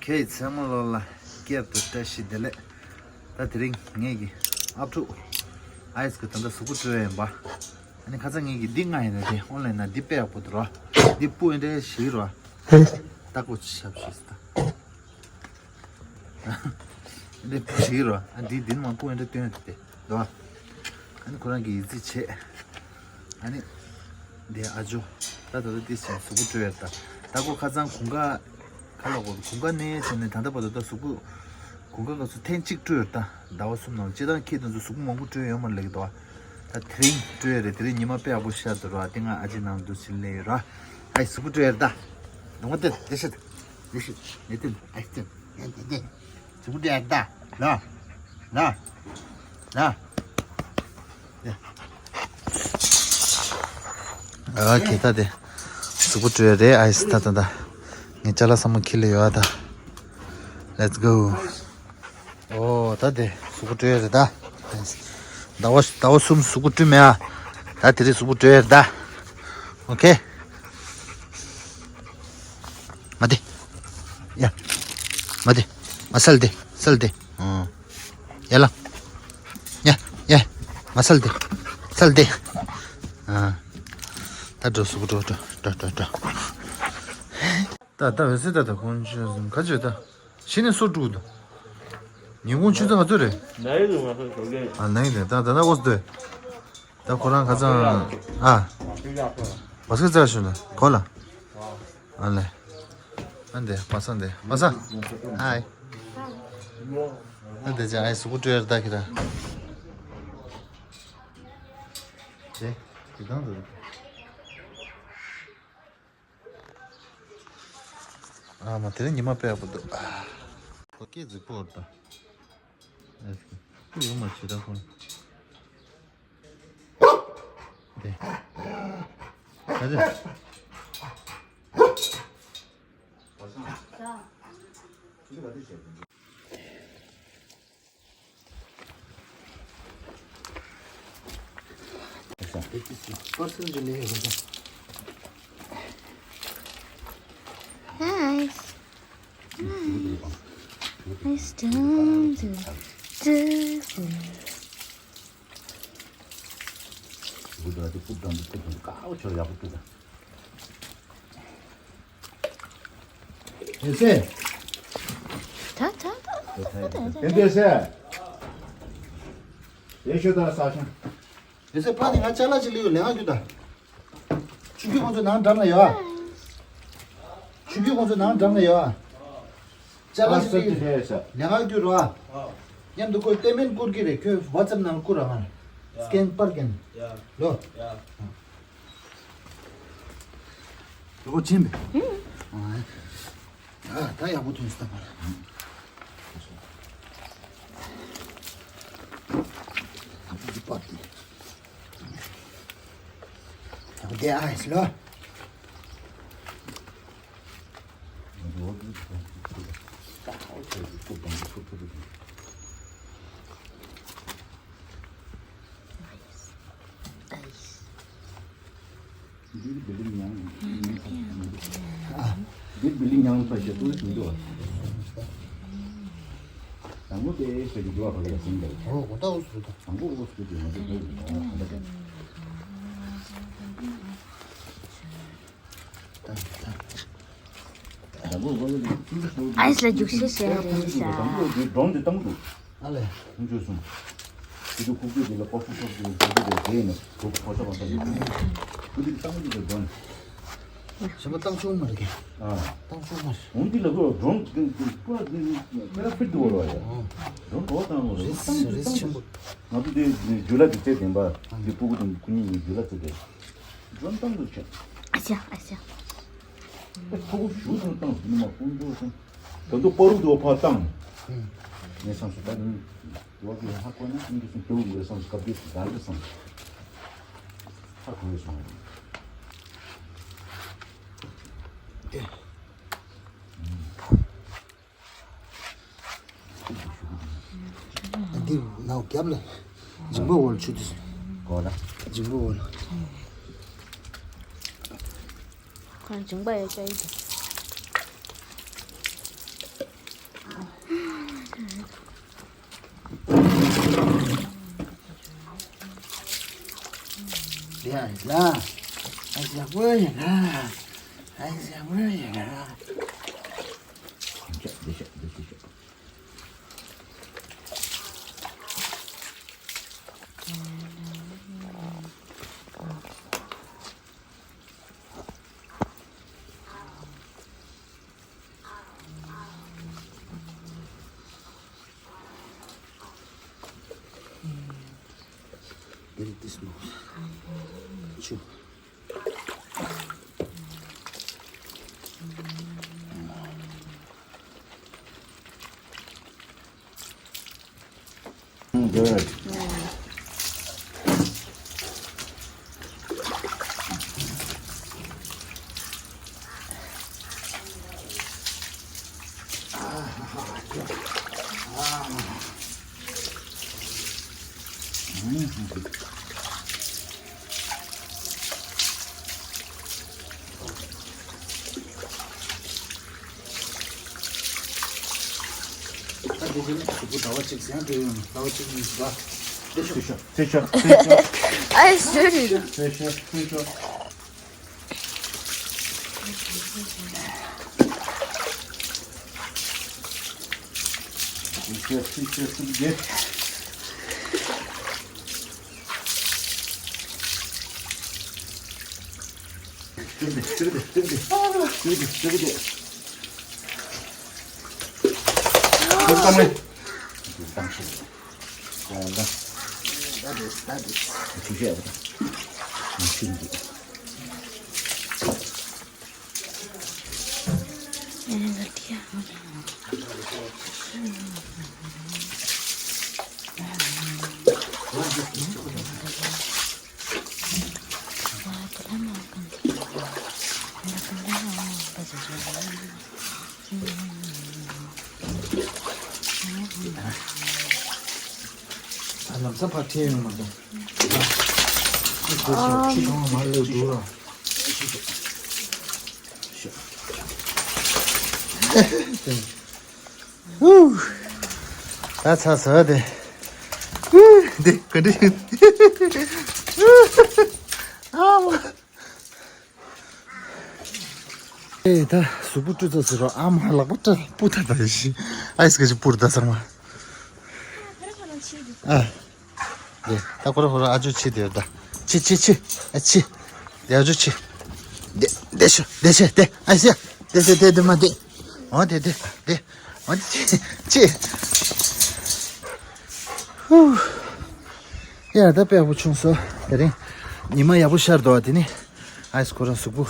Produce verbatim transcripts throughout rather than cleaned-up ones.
ཁྱེད་ཚང་མ་ལོ་ལ་སྐྱབས་དང་བཀྲ་ཤིས་བདེ་ལེགས། ད་དེ་རིང་ངེད་ཀྱི་ཨབ་ཕྲུག་ཨའི་སི་གི་ད་ལྟ་གཟུགས་པོ་བཀྲུས་ཡིན་པ། ཨ་ནི་ཁ་སང་ངེད་ཀྱི་འདི་ལྔ་ཡིན་ན་དེ་ཨོན་ལན་ན་འདི་དཔེ་ཡག་པོ་འདུག་ར། འདི་སྤུ་ཨེ་འདྲ་ཞིག་ར། ད་ཀོ་ཆབ་ཞིག་ད། འདི་སྤུ་ཞིག་ར། ཨ་འདི་འདི་མང་པོ་ཨེ་འདྲ་སྟོན་ཡོད་དེ་འདུག་ཨ་ནི་ཁོ་རང་གི་ཡིག་རྩིས་བྱེད། ཨ་ནི། འདི་ཨ་ཇོ། ད་ད་ལྟ་འདི་བཞིན་གཟུགས་པོ་བཀྲུས་ཡོད་ད། ད་ཁོ་ཁ་སང་གུང་དཀར། ཁ་ལག་གོ་གུང་དཀར་ནས་བྱས་ནས་ད་ལྟ་བར་དུ་ད་གཟུགས་པོ། གུང་དཀར་སྐབས་སུ་ཐེངས་གཅིག་བཀྲུས་ཡོད་ད། ཟླ་བ་གསུམ་ནང་ལ་སྤྱིར་བཏང་ཁྱེད་དེ་ཚོ་གཟུགས་པོ་མང་པོ་བཀྲུས་ཡོད་མ་རེད་ལབ་ཀྱི་འདུག་ད་དེ་རིང་བཀྲུས་ཡོད་རེད། དེ་རིང་ཉི་མ་དཔེ་ཡག་པོ་ཤར་འདུག་ར། དེ་ང་ཨ་ཅེ་ནང་འདུག་ཕྱིན་ལས་ཡོད་ར། ཨའི་གཟུགས་པོ་བཀྲུས་ཡོད་ད། ལོང་བ་དེ་དེ་ཤི། དེ་ཤི། ནེ་ཏན་ཨའི་ཏན་ནེ་ཏན་ཏན། གཟུགས་པོ་བཀྲུས་ཡོད་ད། ལ། ལ། ལ། ཨ་ཁེ་ད་དེ། གཟུགས་པོ་བཀྲུས་རེད་ཨའི་སི་ད་ད་ད། ངས་ཅ་ལག་ཚང་མ་ཁྱེར་ལ་ཡོད་ཨ་ད། Let's go. ཨོ་ད་དེ་གཟུགས་པོ་བཀྲུས་རེད་ད། ཟླ་བ་ཟླ་བ་གསུམ་གཟུགས་པོ་བཀྲུས་མེད་ཨ། ད་དེ་རིང་གཟུགས་པོ་བཀྲུས་རེད་ད། ཨོ་ཁེ། མ་དེ། ཡ། མ་དེ། མ་སལ་དེ་སལ་དེ། ཨོ། ཡ་ལ། ཡ། ཡ། མ་སལ་ཏེ། སལ་ཏེ། ཨ། ད་འགྲོ་སུ་འགྲོ་འགྲོ་འགྲོ་འགྲོ་འགྲོ། ད་ད་འོད་ཟེར་ད་ད་ཁོང་ཆུ་ཟིན་ཁ་ཆོད་ད། ཤི་ནས་སོ་དཀྲུག་ད། ཉིན་གུང་ཆུ་ཚོད་ག་ཚོད་རེད། ནའི་རུ་མ་སོ་ཞོགས་ཀས། ཨ་ནའི་རེད་ད་ད་ད་འོ་སྡོད། ད་ཁོ་རང་ཁ་སང་ཨ། བ་སྐད་ཙག་ཤོད་ན་གོ་ལ། ཨ་ལེ། ཨ་འདི་པ་སངས་འདི་པ་སངས། ཧའི། ཨ་འདི་ཅག་ཨའི་གཟུགས་པོ་བཀྲུས་ཡར་ལྟ་ཁྱེད་རང་། དེ་དེ་གང་འདུག་ཨ་མ་དེ་རིང་ཉི་མ་དཔེ་ཡག་པོ་འདུག་ཨ་ཁོ་སྐད་ཅིག་ཕོར་ད། ཨ་ཁོ་ཡོང་མ་བྱེད་ད་ཁོ། དེ། ད་དེ། Hi. Hi. Nice to do. ཨེ་སེ། ད་ད་ད་ད་ད་ད། ཨེ་སེ། ཨེ་ཤོ་ད་ས་ཆང་། ཨེ་སེ་ཕ་ནི་ང་ཅ་ལག་ཅིག་ལས་ཡོད་ལས་ང་རྒྱུ་ད། ཆུ་རྒྱུས་ཁོང་ཚོ་ནང་འགྲམ་ལ་ཡོད་ཨ། ཆུ་རྒྱུས་ཁོང་ཚོ་ནང་འགྲམ་ལ་ཡོད་ཨ། ཅ་ལག་ཅིག་ལས་ཡོད་ལས་ང་རྒྱུ་རོ་ཨ། མཉམ་དུ་ཁོས་ལྟད་མེད་བསྐུར་གི་རེད། ཁོས་ཝ་ཙེབ་ནང་བསྐུར་ར་ང་། སི་ཀེན་པར་ཀེན། ལོ། ཡག་པོ་ཕྱིན་པས། ཨ་ད་ཡག་པོ་ཐོན་སོང་ད་པར། ཡག་པོ་འདི་པར་དེ། ཡག་པོ་དེ་ཨ་ཡིན་ལོ། འདི་བི་ལིང་ཡང་འདི་བི་ལིང་ཡང་ཕ་ཤ་ཏུ་ཞུ་འདུག་དང་པོ་དེ་ཕ་གི་འགྲོ་བ་ཕ་གི་ཡ་སེང་གེ་ཨོ་གོ་ད་འོ་སུ་ད་དང་པོ་འོ་སུ་དེ་ང་ཚོ་འགྲོ་ཡི་དང་ད་ད། ཨའི་སི་ལ་རྒྱུགས་ཤེས་བྱས་རེད་ཤག་སྒྲོན་དེ་བཏང་འདུག་ཨ་ལས། ཁོང་ཚོས་གསུངས། ཁྱེད་ཚོ་ཁུག་ཀྱོག་དེ་ལ་ཀོ་ཤུ་ཤོག་ཅིག་ཁུག་ཀྱོག་དེ་བསྡད་ནས་ཁོ་ཁོ་ཤོག་པ་ལྟ་ཡོད། ཁོ་དེ་བཏང་འདུག་ག་སྒྲོན། གཞན་པ་བཏང་ཆོག་མ་རེད་ཀྱི། ཨ། བཏང་ཆོག་མ་རེད། འོང་འདི་ལ་ཁོ་སྒྲོན་ཀུན་ཀུན་ཀུན་ཀུན་ཀུན་ཕེ་ར་ཕིཊ་འདུག་བ་ར་ཡ། སྒྲོན་གོ་བཏང་བ་རེད། རིས་བཏང་འདུག་རིས་བཏང་ཆེན་པོ། འདུག་ང་ཚོ་དེ་ཇུ་ལ་དེ་རྩེད་དེ་འབའ། དེ་སྤུ་གུ་དང་ཁོ་གཉིས་ཇུ་ལ་རྩེད་དེ། སྒྲོན་བཏང་འདུག་ཆེ། ཨ་ཤ་ཨ་ཤ། ཨེ་ཕྲུ་གུ་ཞུ་སོང་བཏང་ཟིན་མ་ཁོང་ཚོ་སོང་། ད་དུང་པ་རུ་དུ་ཕར་བཏང་། ངས་བསམ་སོང་ད་ནི་དུ་བ་གི་ཧ་གོ་ན་ཁོང་ཚོ་སོང་དུ་ངས་བསམ་སོང་སྐབས་དེ་ཟ་གི་སོང་། ཧ་གོ་ཡོད་སོང་། ཨེ། འདི་ནང་རྒྱབ་ལ་འཇིང་པ་འོག་ལ་ཆུ་དེ་སོང་། གོ་ལ། འཇིང་པ་འོག་ལ། ཁོང་འཇིང་པ་ཡོད་ཅག་ཡིན་འདུག་ཡ། ཨ་ཞག་པོ་ཡིན་ན། ཨ་ཞག་པོ་ཡིན་ན། Get it this much. Sure. Mm, good. ད་དེ་བཞིན་གཟུགས་པོ་ཟླ་བ་གཅིག་ཟེར་ཡང་དེ་ཡོང་ཟླ་བ་གཅིག་གཉིས་ཟེར་བ། ཚེ་ཤོག་ཚེ་ཤོག་ཚེ་ཤོག་ཨ་ཤོ་རི། ཚེ་ཤོག་ཚེ་ཤོག་ཚེ་ཤོག་ཚེ་ཤོག་ཚེ་ཤོག་ལམ་སང་ཕར་ཁྲིད་ཡོང་མ་གཏོགས། ཁྱི་གང་མ་ལུས་འདུག་ར། ཧུ། ད་ཚ་ཟ་དེ། ཧུ། དེ་ག་འདྲ་ཡིན། ཨ་མ། ཨེ་ད་གཟུགས་པོ་བཀྲུས་ཚར་ཟེར་རོ། ཨ་མ་ལག་པ་བཀྲ་སྤུ་ཐར་ད་ཡི་ཤི། ཨའི་སི་ག་ཅིག་སྤུར་ད་ཚར་མ། ཨ། དེ་ད་ཁོ་ར་ཁོ་ར་ཨ་ཇོ་ཆི་དེ་ད། ཆི་ཆི་ཆི། ཨ་ཆི། དེ་ཨ་ཇོ་ཆི། དེ་དེ་ཤོ་དེ་ཤེ་དེ་ཨ་ཤེ། དེ་ཤེ་དེ་དེ་མ་དེ། འོ་དེ་དེ་དེ། འོ་དེ་ཆི་ཆི། ཧུ། ཡ་ད་དཔེ་ཡག་པོ་བྱུང་སོང་། དེ་རིང་ཉི་མ་ཡག་པོ་ཤར་འདུག་བ། དེ་ནི་ཨའི་སི་ཁོ་རང་གཟུགས་པོ།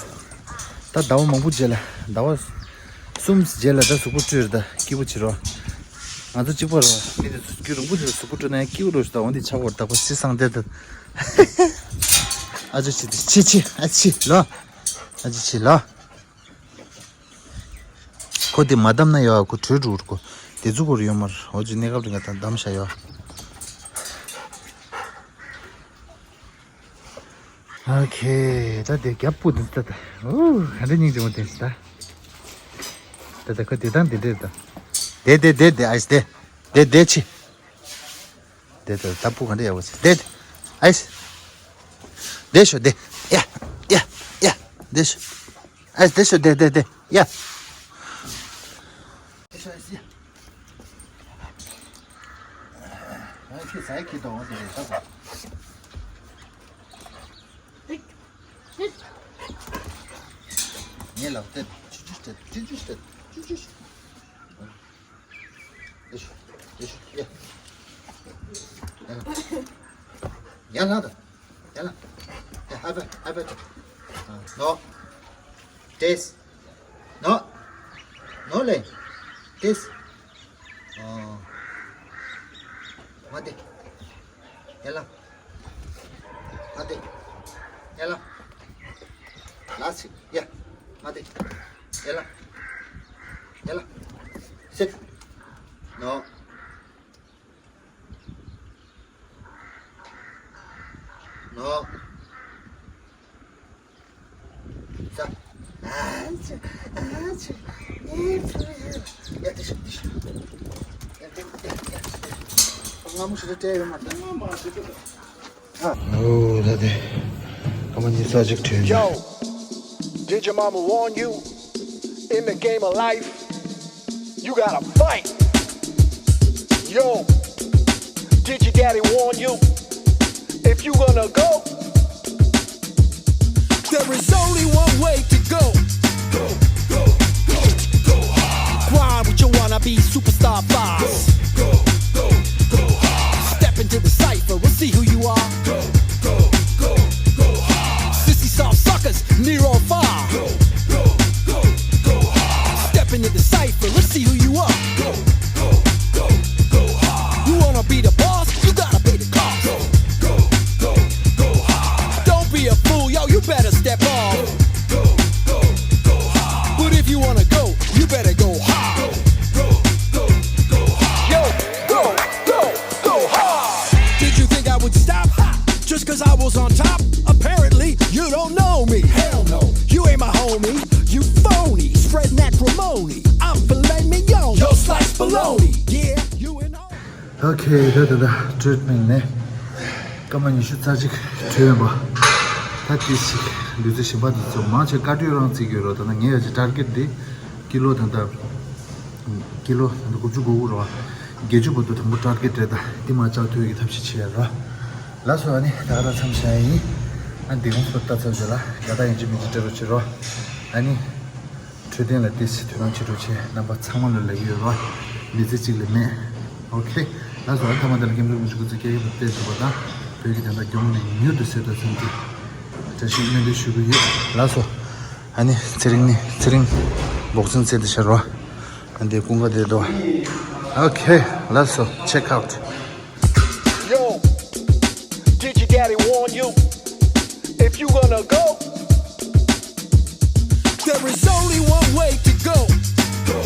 ད་ཟླ་བ་མང་པོ་རྗེས་ལ་ཟླ་བ་གསུམ་རྗེས་ལ་ད་གཟུགས་པོ་བཀྲུས་རེད། ད་སྐྱིད་པོ་བྱེད་རོགས། ང་ཚོ་གཅིག་པ་རོགས་མི་དེ་ཚོ་རྒྱུན་རིང་པོ་ཞིག་ལ་གཟུགས་པོ་བཀྲུས་ན་ཡང་སྐྱིད་པོ་རོགས་ཞིག་ད་འོ་འདི་ཆགས་པར་ད་ཁོ་སི་སང་དེ་ད། ཨ་ཅོ་ཆི་དེ་ཆི་ཆི་ཨ་ཆི་ལོ། ཨ་ཅོ་ཆི་ལོ། ཁོ་དེ་མ་བསྡམས་ན་ཡོད། ཁོ་བྲོས་འགྲོ་གི། དེ་ཚོ་བོར་ཡོད་མ་རེད། འོ་ཅི་གནས་སྐབས་རིང་ག་ད་བསྡམས་བཞག་ཡོད། ཨོ་ཁེ། ད་དེ་རྒྱབ་སྤུ་དེ་ད་ད། ཨོ་ག་འདྲ་སྙིང་རྗེ་མོ་དེ་ད། ད་ད་ཁོ་དེ་དང་དེ་འདྲ་ད། དེ་དེ་དེ་དེ་ཨའི་སི་དེ། དེ་དེ་ཆི། དེ་ད་ད་སྤུ་ག་འདྲ་ཡག་པོ་ཆི། དེ་དེ་ཨའི་སི། དེ་ཤོ་དེ། ཡ་ཡ་ཡ། དེ་ཤོ། ཨ་དེ་ཤོ་དེ་དེ་དེ་ཡ། ངས་ལབ་སྟེ། ཅུ་ཅུ་སྟེ། ཅུ་ཅུ་སྟེ། ཅུ་ཅུ་སྟེ། ཡ་ཤོ། ཡ་ཤོ། ཡ། ཡ་ལ། ཡ་ལ་ད། ཡ་ལ། ཡ་ཧ་བ་ཧ་བ། ནོ། དེས། ནོ། ནོ་ལེ། དེས། ཨོ། མ་དེ། ཡ་ལ། མ་དེ། ཡ་ལ། ལ་སི། ཡ། མ་དེ། ཡ་ལ། ཡ་ལ། སིད། ནོ། ནོ། ས། ཨ་ཅི། ཨ་ཅི། ངའི་ཕྲུ་གུ་ཡིན། ཡ་དེ་ཤོག་དེ་ཤོག་ཡ་དེ་ཤོག་དེ་ཤོག་སྔ་མོ་ཞིག་ལ་སྤྲད་ཡོད་མ་རེད། ཨོ་ད་དེ། ཨ་མ་གཉིས་ས་ཅིག་བྲོས་ནས། Yo, did your mama warn you? In the game of life, you gotta fight. Yo, did your daddy warn you? If you gonna go, there is only one way to go. Go, go, go, go hard. Grind with your wannabe superstar vibes. Go, go, go, go hard. Step into the cypher, we'll see who you are. Go, go, go, go hard. Sissy soft suckers, Nero fire. Go, go, go, go hard. Step into the cypher, let's see who you are. Go, go, go, go hard. You wanna be the boss, you gotta pay the cost. Go, go, go, go hard. Don't be a fool, yo, you better step off. Go, go, go, go hard. But if you wanna go, you better go hard. Go, go, go, go hard. Yo, go, go, go hard. Did you think I would stop? Ha! Just 'cause I was on top? Apparently, you don't know me. Hell no, you ain't my homie. You phony, spreading acrimony. I'm filet mignon, your slice bologna. Yeah, you and all. Okay, ད་ད་ད་བྲོས་མིན་ནས་སྐར་མ་ཉི་ཤུ་རྩ་གཅིག་བྲོས་ཡོད་པ། ད་དེ་ཞིག་ལུས་རྩལ་གཞན་པ་དེ་ཚོ་མང་ཆེ་བཀའ་འཁྲོལ་རང་བརྩི་གི་ཡོད་རོགས། ད་ནང་ངའི་ཡ་ཅིག་ཊར་གེཊ་འདི་ཀི་ལོ་ད་ལྟ་ཀི་ལོ་ད་ལྟ་དགུ་བཅུ་གོ་དགུ་རོགས། བརྒྱད་ཅུ་བར་དུ་དང་པོ་ཊར་གེཊ་རེད། ད་འདི་མ་བཅག་ཐུབ་ཀྱི་ཐབས་ཤེས་བྱེད་ཡ་རོགས། ལགས་སོ། ཨ་ནི་ད་ག་རང་མཚམས་བཞག་ཡིན། ཨ་འདི་གོང་སུ་ལྟ་ཚར་བྱས་ལ་དགའ་ཐག་ཡིན་གཅིག་མིན་གཅིག་སྤྲད་རོགས་བྱེད་རོགས། ཨ་ནི། འཕྲོད་བསྟེན་ལ་ཏོག་ཙམ་དོ་སྣང་བྱེད་རོགས་བྱེད། རྣམ་པ་ཚང་མ་ལ་ལབ་ཀྱི་ཡོད་རོགས། མི་ཚེ་གཅིག་ལས་མེད། ཨོ་ཁེ། ལགས་སོ། ཨ་ཐ་མ་དེ་ལ་སྐྱབས་མགོན་རིན་པོ་ཆེ་སྐུ་ཚེ་བསྐལ་བརྒྱར་བརྟན་ཐུབ་པ་དང་། བོད་ཀྱི་བདེན་མཐའ་མགྱོགས་ནས་མྱུར་དུ་གསལ་ཐུབ་ཚུལ་གྱི་བཀྲ་ཤིས་སྨོན་འདུན་ཞུ་གི་ཡོད། ལགས་སོ། ཨ་ནི་ཚེ་རིང་ནི་ཚེ་རིང་འབོག་ཚིག་ཚེ་འདི་ཤར་རོ། ཨ་འདི་ཀུན་དགའ་བདེ་དོ། ཨོ་ཁེ། ལགས་སོ། Check out. Yo, did your daddy warn you? If you gonna go, there is only one way to go. Go,